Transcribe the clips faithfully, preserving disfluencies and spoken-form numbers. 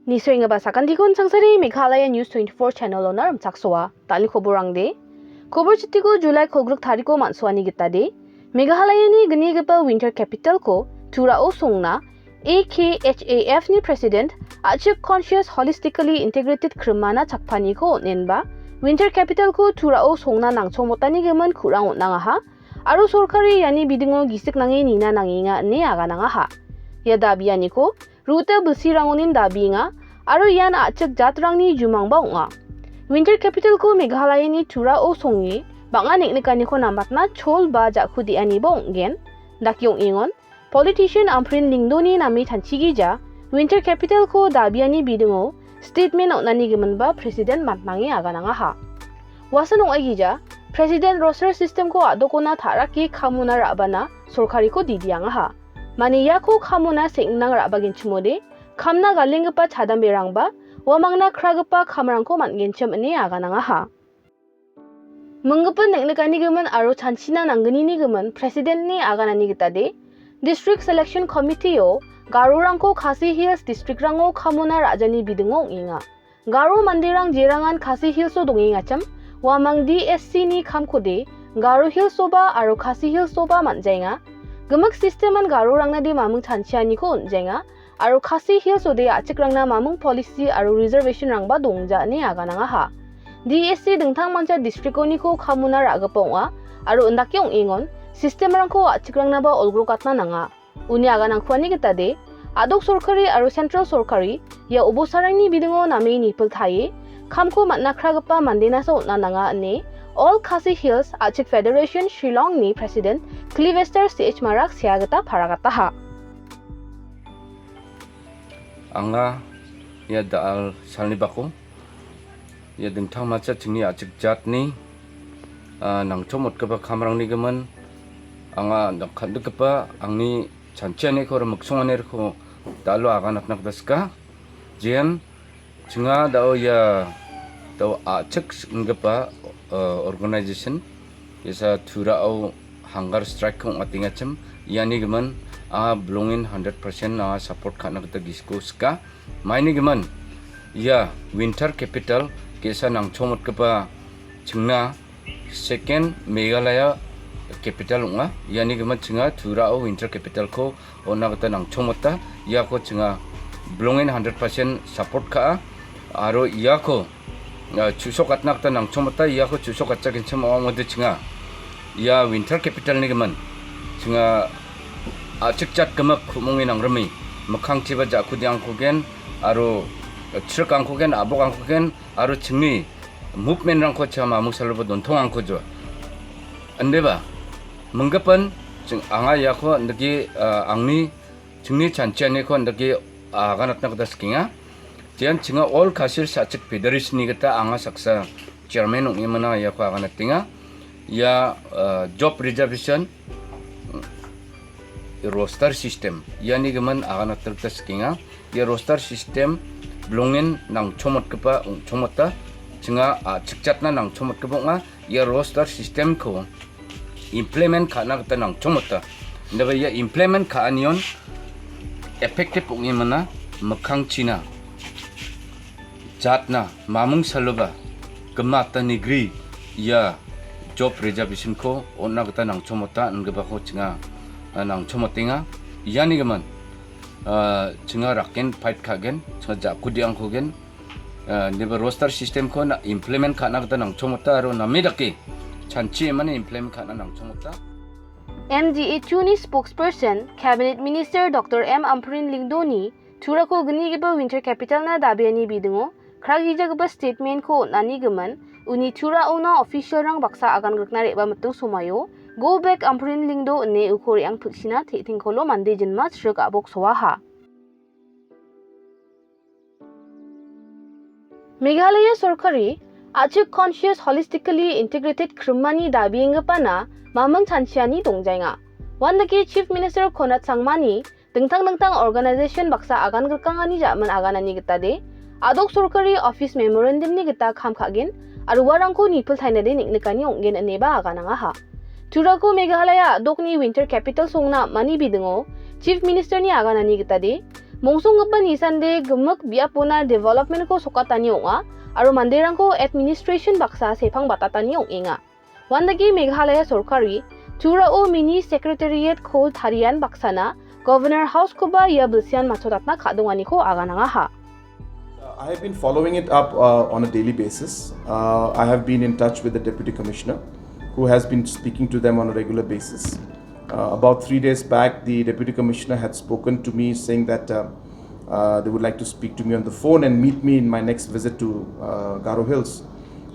Nisoenggipa sakantikon sangsari Meghalaya News twenty-four channel-ona rimchaksoa. Dal·ni koborangde. Kobor chitiko July kolgrik tariko man·soani gitade. Meghalayani gnigipa winter capital-ko Turao songna A K H A F-ni president A Chik Conscious Holistically Integrated Krimana chakpaniko on·enba winter capital-ko Turao songna nangchongmotani gimin ku·rang on·angaha. Aro sorkari iani bidingo gisik nange nina nangenga ine aganangaha. Ia dabianiko Ruta bilsirangonin dabienga aro ian a·chik jatrangni jumangba ong·a. Winter capital-ko Meghalayani Turao songe bang·a neng·nikaniko namatna chol ba ja·ku de·aniba ong·gen. Dake ong·engon, politician Ampareen Lyngdoh-ni name chanchigija winter capital-ko dabiani bidingo statement on·ani giminba president man·ange aganangaha. Uasan ong·aigija, president roster system-ko a·dokona ta·rake kamona ra·bana sorkariko didiangaha. Mani iako kamona seng·nang ra·bagenchimode, kamna galenggipa chadamberangba uamangna kragipa kamrangko man·genchim ine aganangaha. Minggipin neng·nikanigimin aro chanchina nanggninigimin presidentni aganani gitade, District Selection Committee-o Garorangko Khasi Hills district-rango kamona ra·jani bidingo ong·enga. Garo manderang jerangan Khasi Hills-o dongengachim, uamang D S C-ni kamkode Garo Hills-oba aro Khasi Hills-oba man·jaenga. Gimik sisteman Garorangnade maming chanchianiko on·jaenga, aro Khasi Hills-ode a·chikrangna maming policy aro reservation-rangba dongja ine aganangaha. D S C dingtangmancha district-oniko kamona ra·gipa ong·a, aro indake ong·engon sistemrangko a·chikrangna-ba olgrokatna nanga. Uni aganangkuani gitade, a·dok sorkari aro central sorkari ia obosarangni bidingo name nipiltae kamko man·na kragipa mandenasa on·a nanga ine All Khasi Hills A Chik Federation Shillong-ni president Clivester C H Marak sea gita paragataha. Anga ia da·al salni bako ia dingtangmancha chingni a·chik jatni, ah, nangchomotgipa kamrangni gimin anga nangkandikgipa angni chanchianiko aro miksonganiriko da·alo aganatna gita sika. Jean, chinga da·o ia da·o a·chik singgipa, ah, organization, jesa Turao hunger strike-ko ong·atengachim, iani gimin anga bilongen hundred percent anga support ka·na gita gisiko sika. Maini gimin, ia winter capital ge·sa nangchomotgipa chingna second Meghalaya capital ong·a. Iani gimin chinga Turao winter capital-ko on·na gita nangchomota. Iako chinga bilongen hundred percent support ka·a. Aro iako, ah, chu·sokatna gita nangchomota. Iako chu·sokatjagenchim ong·ode chinga ia winter capital-ni gimin chinga a·chik jat gimik ku·monge nangrime mikkangchiba ja·kudiangkogen aro chirikangkogen, a·bokangkogen aro chingni movement-rangko chinga mamung saloba dontongangko jo. Indeba, minggipin, ching-, anga iako indake, ah, angni chingni chanchianiko indake aganatna gita sikenga. Jean chinga All Khasi Hills A Chik Federation-ni gita anga saksa chairman ong·emana iako aganatenga. Ia, ah, job reservation, roster system, iani gimin aganatna gita sikenga. Ia roster system bilongen nangchomotgipa ong·chongmota, chinga a·chikjatna nangchomotgipa ong·a. Ia roster system-ko implement ka·na gita nangchomota. Indaba ia implement ka·anion effective ong·emana mikkangchina jatna mamung saloba gimata nigri ia job reservation-ko on·na gita nangchomota ingipako chinga, ah, nangchomotenga. Iani gimin, ah, chinga raken fight ka·gen, chinga ja·kudiangkogen, ah, neba roster system-ko na implement ka·na gita nangchomota aro name dake chanchiemani implement ka·na nangchomota. M D A two-ni spokesperson, Cabinet Minister Doctor M Ampareen Lyngdoh-ni Turako gnigipa winter capital-na dabiani bidingo kragijagipa statement-ko on·ani gimin, uni Turaona official-rang baksa agan grikna re·bamiting somaio, "Go back Ampareen Lyngdoh" ine uko re·ang pil·sina te·tingkolo mande jinma chrik a·bok soaha. Meghalaya sorkari A Chik Conscious Holistically Integrated Krimani dabienggipana maming chanchiani dongjaenga. Uandake Chief Minister Conrad Sangmani dingtang dingtang organization baksa agan grikangani ja·min aganani gitade, a·dok sorkari office memorandum-ni gita kam ka·gen aro uarangko nipiltainade neng·nikani ong·gen ineba aganangaha. Turako Meghalaya a·dokni winter capital songna am·ani bidingo Chief Minister-ni aganani gitade, Mongsonggipa nisande gimik biapona development-ko sokatani ong·a aro manderangko administration baksa sepang batatani ong·enga. Uandake Meghalaya sorkari Turao mini secretariat-ko tarian baksana Governor House-koba ia bilsian matchotatna ka·donganiko aganangaha. Uh, I have been following it up uh, on a daily basis. Uh, I have been in touch with the Deputy Commissioner, who has been speaking to them on a regular basis. Uh, about three days back, the Deputy Commissioner had spoken to me saying that uh, uh, they would like to speak to me on the phone and meet me in my next visit to uh, Garo Hills.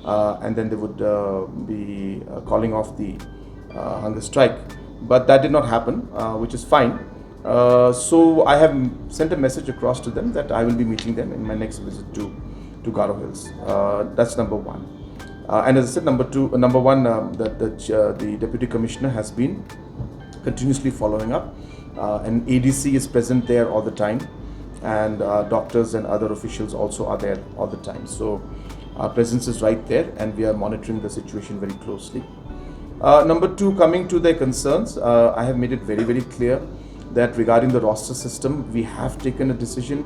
Uh, and then they would uh, be uh, calling off the uh, hunger strike. But that did not happen, uh, which is fine. Uh, so I have sent a message across to them that I will be meeting them in my next visit to, to Garo Hills. Uh, that's number one. Uh, and as I said, number two, uh, number one, um, the, the, uh, the deputy commissioner has been continuously following up. Uh, an A D C is present there all the time, and uh, doctors and other officials also are there all the time. So our presence is right there, and we are monitoring the situation very closely. Uh, number two, coming to their concerns, uh, I have made it very, very clear that regarding the roster system, we have taken a decision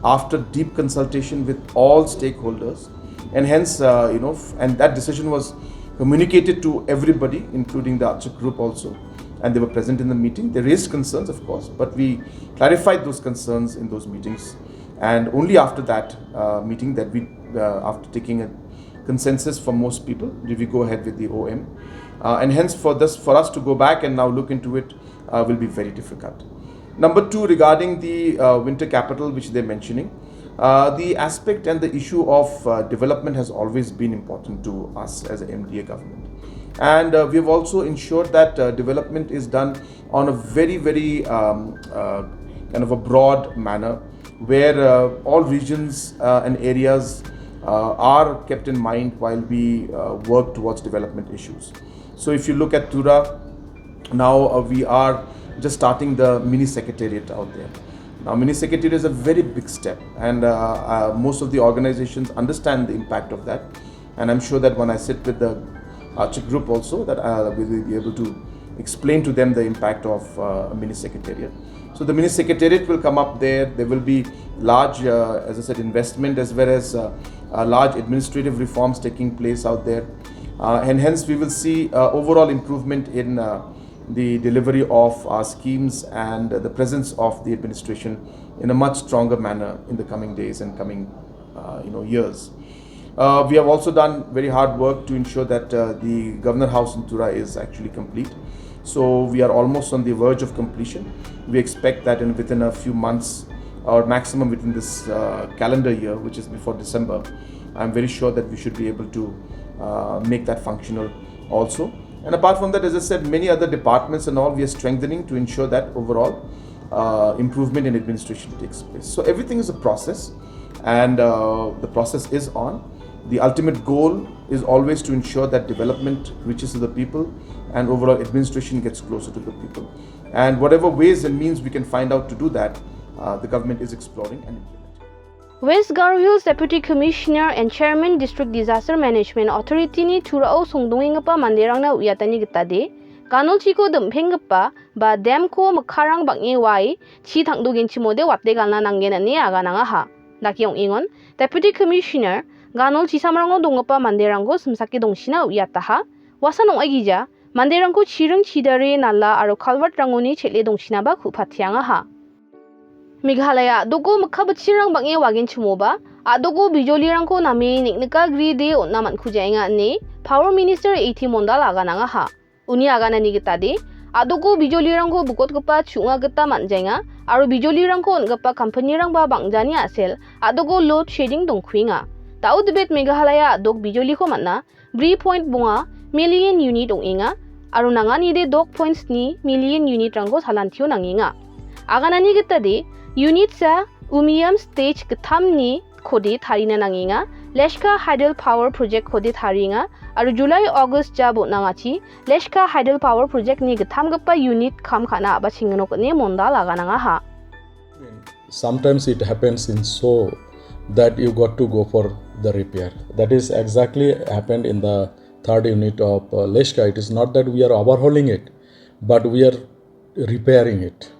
after deep consultation with all stakeholders, and hence, uh, you know, f- and that decision was communicated to everybody, including the Achik group also, and they were present in the meeting. They raised concerns, of course, but we clarified those concerns in those meetings, and only after that uh, meeting that we, uh, after taking a consensus from most people, did we go ahead with the O M. Uh, and hence, for this, for us to go back and now look into it uh, will be very difficult. Number two, regarding the uh, winter capital, which they're mentioning, uh, the aspect and the issue of uh, development has always been important to us as a M D A government. And uh, we have also ensured that uh, development is done on a very, very um, uh, kind of a broad manner where uh, all regions uh, and areas uh, are kept in mind while we uh, work towards development issues. So if you look at Tura, now uh, we are just starting the mini secretariat out there. Now, mini secretariat is a very big step, and uh, uh, most of the organizations understand the impact of that. And I'm sure that when I sit with the Achik group also, that I will be able to explain to them the impact of uh, a mini secretariat. So the mini secretariat will come up there. There will be large, uh, as I said, investment as well as uh, uh, large administrative reforms taking place out there. Uh, and hence, we will see uh, overall improvement in uh, the delivery of our schemes and the presence of the administration in a much stronger manner in the coming days and coming uh, you know, years. Uh, we have also done very hard work to ensure that uh, the Governor House in Tura is actually complete. So we are almost on the verge of completion. We expect that in within a few months, or maximum within this uh, calendar year, which is before December, I'm very sure that we should be able to uh, make that functional also. And apart from that, as I said, many other departments and all, we are strengthening to ensure that overall uh, improvement in administration takes place. So everything is a process, and uh, the process is on. The ultimate goal is always to ensure that development reaches to the people and overall administration gets closer to the people. And whatever ways and means we can find out to do that, uh, the government is exploring and implementing. West Garo Hills Deputy Commissioner and Chairman District Disaster Management Authority-ni Turao songdongenggipa manderangna uiatani gitade, ganolchiko dim·penggipa ba dam-ko mikkarang bang·e wae chi tangdogenchimode wate galna nanggen ine aganangaha. Dake ong·engon, Deputy Commissioner, ganol chisamrango donggipa manderangko simsake dongchina uiataha, uasan ong·aigija, manderangko chiring chidare nala aro culvert-rangoni chel·e dongchinaba ku·patiangaha. Meghalaya a·doko mikka bitchirang bang·e wagenchimoba, a·doko bijolirangko name neng·nika gride on·a man·kujaenga ine Power Minister A T Mondal aganangaha. Uni aganani gitade, a·doko bijolirangko bukotgipa chu·nga gita man·jaenga aro bijolirangko on·gipa kampanirangba bang·jani a·sel a·doko load shedding dongkuenga. Da·o debet Meghalaya a·dok bijoliko man·a, bri point bonga million unit ong·enga aro nanganide dok point sni million unit-rangko salantio nangenga. Aganani gitade, unit sa Umiam stage gittamni kode tarina nangenga, Leshka Hydel Power Project kode tarienga aro July August ja bon·angachi Leshka Hydel Power Project-ni gittamgipa unit kam ka·na a·bachengnok ine Mondal aganangaha. Sometimes it happens in so that you got to go for the repair. That is exactly happened in the third unit of uh, Leshka. It is not that we are overhauling it, but we are repairing it.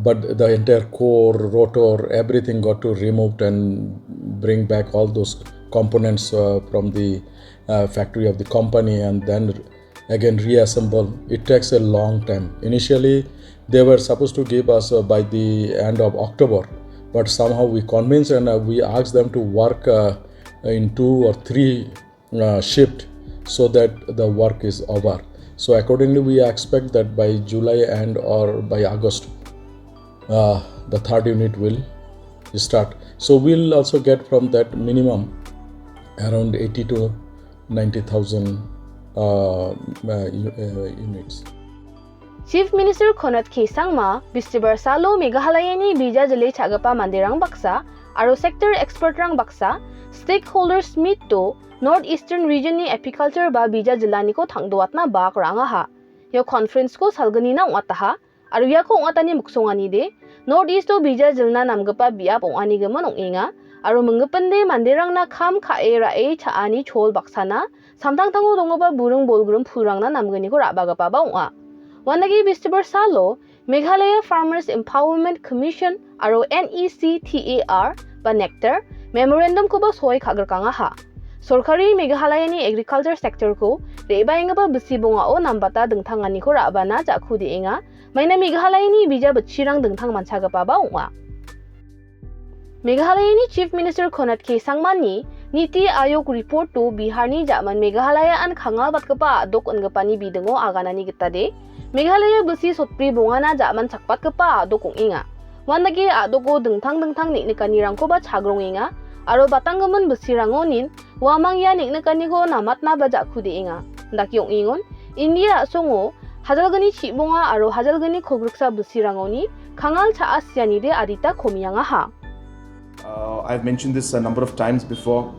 But the entire core, rotor, everything got to removed and bring back all those components uh, from the uh, factory of the company and then again reassemble. It takes a long time. Initially, they were supposed to give us uh, by the end of October, but somehow we convinced and uh, we asked them to work uh, in two or three uh, shift so that the work is over. So accordingly, we expect that by July end or by August, uh, the third unit will start. So we'll also get from that minimum around eighty to ninety thousand uh, uh, u- uh, units. Chief Minister Conrad K Sangma, Bistibar salo Meghalayani bija jile cha·gipa manderang baksa aro sector expertrang baksa, stakeholders meet-o North Eastern Region-ni apiculture ba bija jilaniko tangdoatna bak ra·angaha. Ia conference-ko salgnina ong·ataha aro iako ong·atani miksonganide North East-o bija jilna namgipa biap ong·anigimin ong·enga aro minggipinde manderangna kam ka·e ra·e cha·ani chol baksana samtangtango donggipa buring bolgrim pulrangna namgniko ra·bagipaba ong·a. Uandake Bistibar salo Meghalaya Farmers Empowerment Commission aro N E C T A R ba NECTAR memorandum-koba soi ka·grikangaha. Sorkari Meghalayani agriculture sector-ko re·baenggipa bisi bongao nambata dingtanganiko ra·bana ja·ku de·enga. Maina Meghalayani bija bitchirang dingtang manchagipaba ong·a. Meghalayani Chief Minister Conrad K Sangmani Niti Ayog report-o Biharni ja·man Meghalaya an kangalbatgipa a·dok ingipani bidingo aganani gitade Meghalaya bisi sotbri bongana ja·man chakbatgipa a·dok ong·enga. Uandake a·doko dingtang dingtang neng·nikanirangkoba chagrongenga aro batanggimin bisirangonin uamang ia neng·nikaniko namatnaba ja·ku de·enga. Dake ong·engon, India a·songo hajalgni chibonga aro hajalgni kolgriksa bisirangoni kangal cha·a sianide adita komiangaha. Uh, I've mentioned this a number of times before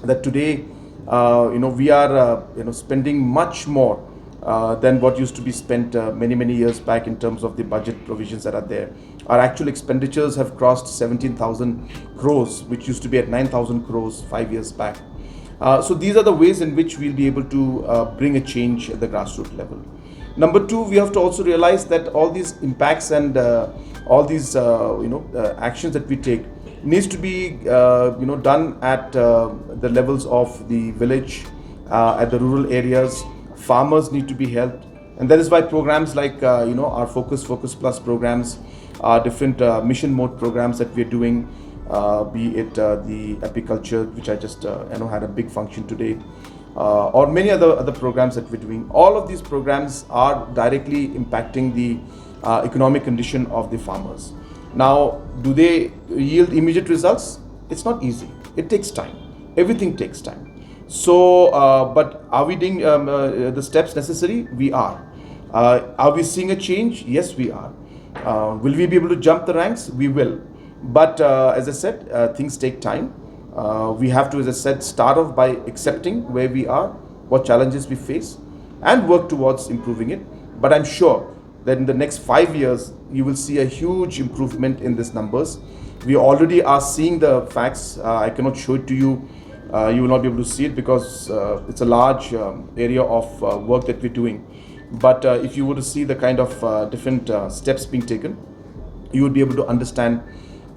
that today, uh, you know, we are uh, you know spending much more uh, than what used to be spent uh, many many years back in terms of the budget provisions that are there. Our actual expenditures have crossed seventeen thousand crores, which used to be at nine thousand crores five years back. Uh, so these are the ways in which we'll be able to uh, bring a change at the grassroots level. Number two, we have to also realize that all these impacts and uh, all these uh, you know uh, actions that we take needs to be uh, you know done at uh, the levels of the village, uh, at the rural areas. Farmers need to be helped, and that is why programs like uh, you know our Focus, Focus Plus programs, uh, different uh, mission mode programs that we are doing, uh, be it uh, the apiculture, which I just uh, you know had a big function today, uh, or many other other programs that we're doing. All of these programs are directly impacting the uh, economic condition of the farmers. Now, do they yield immediate results? It's not easy. It takes time. Everything takes time. So, uh, but are we doing um, uh, the steps necessary? We are. Uh, are we seeing a change? Yes, we are. Uh, will we be able to jump the ranks? We will. But uh, as I said, uh, things take time. Uh, we have to, as I said, start off by accepting where we are, what challenges we face, and work towards improving it. But I'm sure that in the next five years, you will see a huge improvement in these numbers. We already are seeing the facts. Uh, I cannot show it to you. Uh, you will not be able to see it because uh, it's a large um, area of uh, work that we're doing. But uh, if you were to see the kind of uh, different uh, steps being taken, you would be able to understand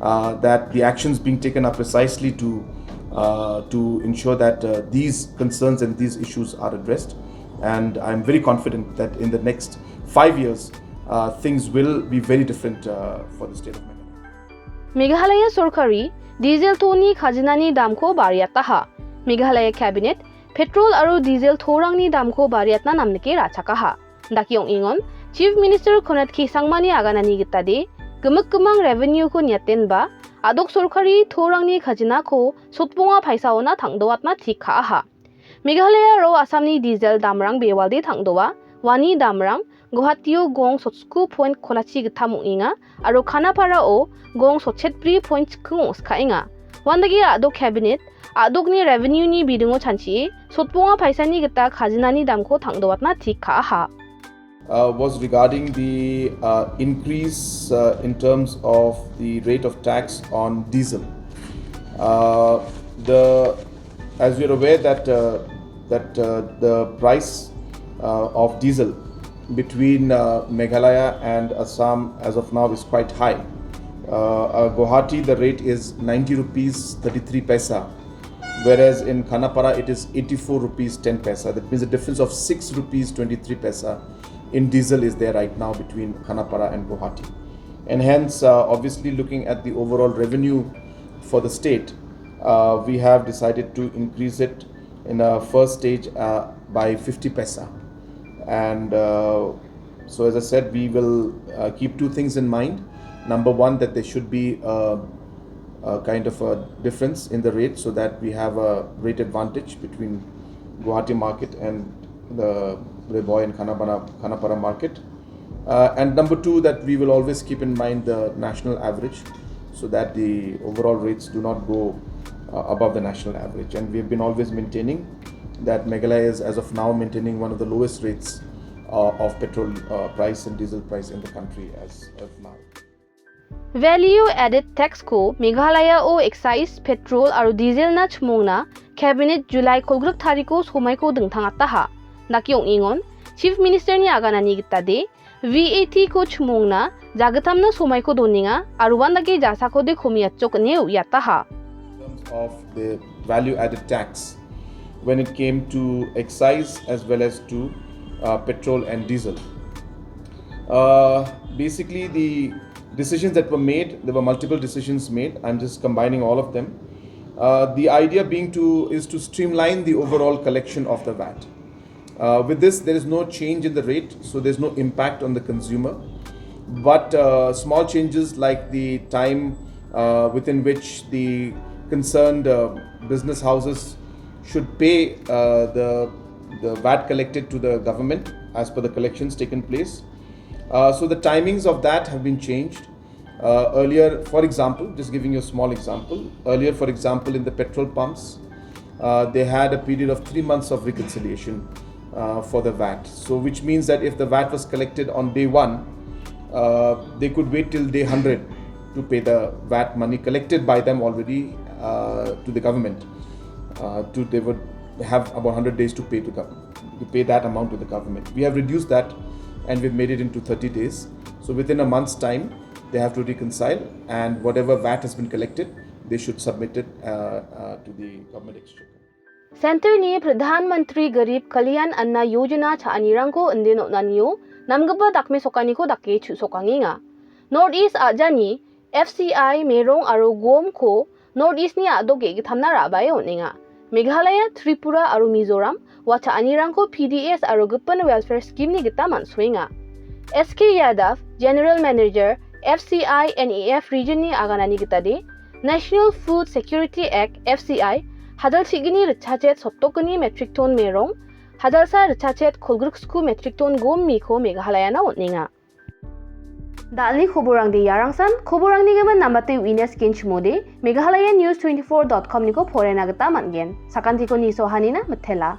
uh, that the actions being taken are precisely to uh, to ensure that uh, these concerns and these issues are addressed. And I'm very confident that in the next five years, uh, things will be very different uh, for the state of Meghalaya. Meghalaya sorkari diesel toni khajinani damko bariataha. Meghalaya cabinet petrol aro diesel torangni damko bariatna namnike ra·chakaha. Dake ong·engon, Chief Minister Conrad K Sangmani aganani gitade, gimik gimang revenue-ko niatenba, a·dok sorkari torangni khajinako sotbonga paisaona tangdoatna tik ka·aha. Meghalaya aro Assamni diesel damrang bewalde tangdoa, uani damrang Guwahati-o gong sotsku point kolachi gittam ong·enga aro Khanapara-o gong sotchetbri point chiking ong·skaenga. Uandake a·dok cabinet, a·dokni revenue-ni bidingo chanchie sotbonga paisani gita khajinani damko tangdoatna tik ka·aha. Uh, was regarding the uh, increase uh, in terms of the rate of tax on diesel. Uh, the as we are aware that uh, that uh, the price uh, of diesel between uh, Meghalaya and Assam as of now is quite high. Uh, uh, Guwahati, the rate is ninety rupees thirty-three paisa, whereas in Khanapara it is eighty-four rupees ten paisa. That means a difference of six rupees twenty-three paisa in diesel is there right now between Khanapara and Guwahati. And hence, uh, obviously, looking at the overall revenue for the state, uh, we have decided to increase it in a first stage uh, by fifty paisa. And uh, so, as I said, we will uh, keep two things in mind. Number one, that there should be a, a kind of a difference in the rate so that we have a rate advantage between Guwahati market and the Ri Bhoi and Khanapara, Khanapara market. Uh, and number two, that we will always keep in mind the national average so that the overall rates do not go uh, above the national average. And we have been always maintaining that Meghalaya is, as of now, maintaining one of the lowest rates uh, of petrol uh, price and diesel price in the country as of now. Value Added Tax ko Meghalaya o excise, petrol aru diesel na chmongna cabinet July kolgrik tariko somaiko dingtangataha. Dake ong·engon, Chief Minister ni aganani gitade, V A T ko chmongna jagittamna somaiko donenga aru uandake jasakode komiatchok ine uiataha. In terms of the value added tax when it came to excise as well as to uh, petrol and diesel. Uh, basically, the decisions that were made, there were multiple decisions made. I'm just combining all of them. Uh, the idea being to is to streamline the overall collection of the vat. Uh, with this, there is no change in the rate, so there's no impact on the consumer. But uh, small changes like the time uh, within which the concerned uh, business houses should pay uh, the the vat collected to the government as per the collections taken place. Uh, so the timings of that have been changed. Uh, earlier, for example, just giving you a small example, earlier, for example, in the petrol pumps, uh, they had a period of three months of reconciliation uh, for the vat. So, which means that if the vat was collected on day one, uh, they could wait till day one hundred to pay the vat money collected by them already uh, to the government. Uh, to they would have about one hundred days to pay to government, to pay that amount to the government. We have reduced that and we've made it into thirty days. So within a month's time, they have to reconcile, and whatever vat has been collected, they should submit it uh, uh, to the government exchequer. Center ni Pradhan Mantri Garib Kalyan Anna Yojana cha·anirangko indin on·anio namgipa dakmesokaniko dake chu·sokangenga. North East a·jani F C I, Merong aro Guomko North East ni a·dok ge·gittamna ra·bae on·enga. Meghalaya, Tripura aro Mizoram ua cha·anirangko P D S aro gipin welfare scheme ni gita man·soenga. S K Yadav, General Manager, F C I N E F Region ni aganani gitade, National Food Security Act, F C I, hajalchigni ritchachet sotdokgni metric ton merong, hajalsa ritchachet kolgriksku metric ton gom miko Meghalayana on·enga. Dalni koborangde iarangsan, koborangni gimin nambate uina skenchimode, Meghalaya News twenty-four dot com niko porena gita man·gen. Sakantiko nisohanina mitela.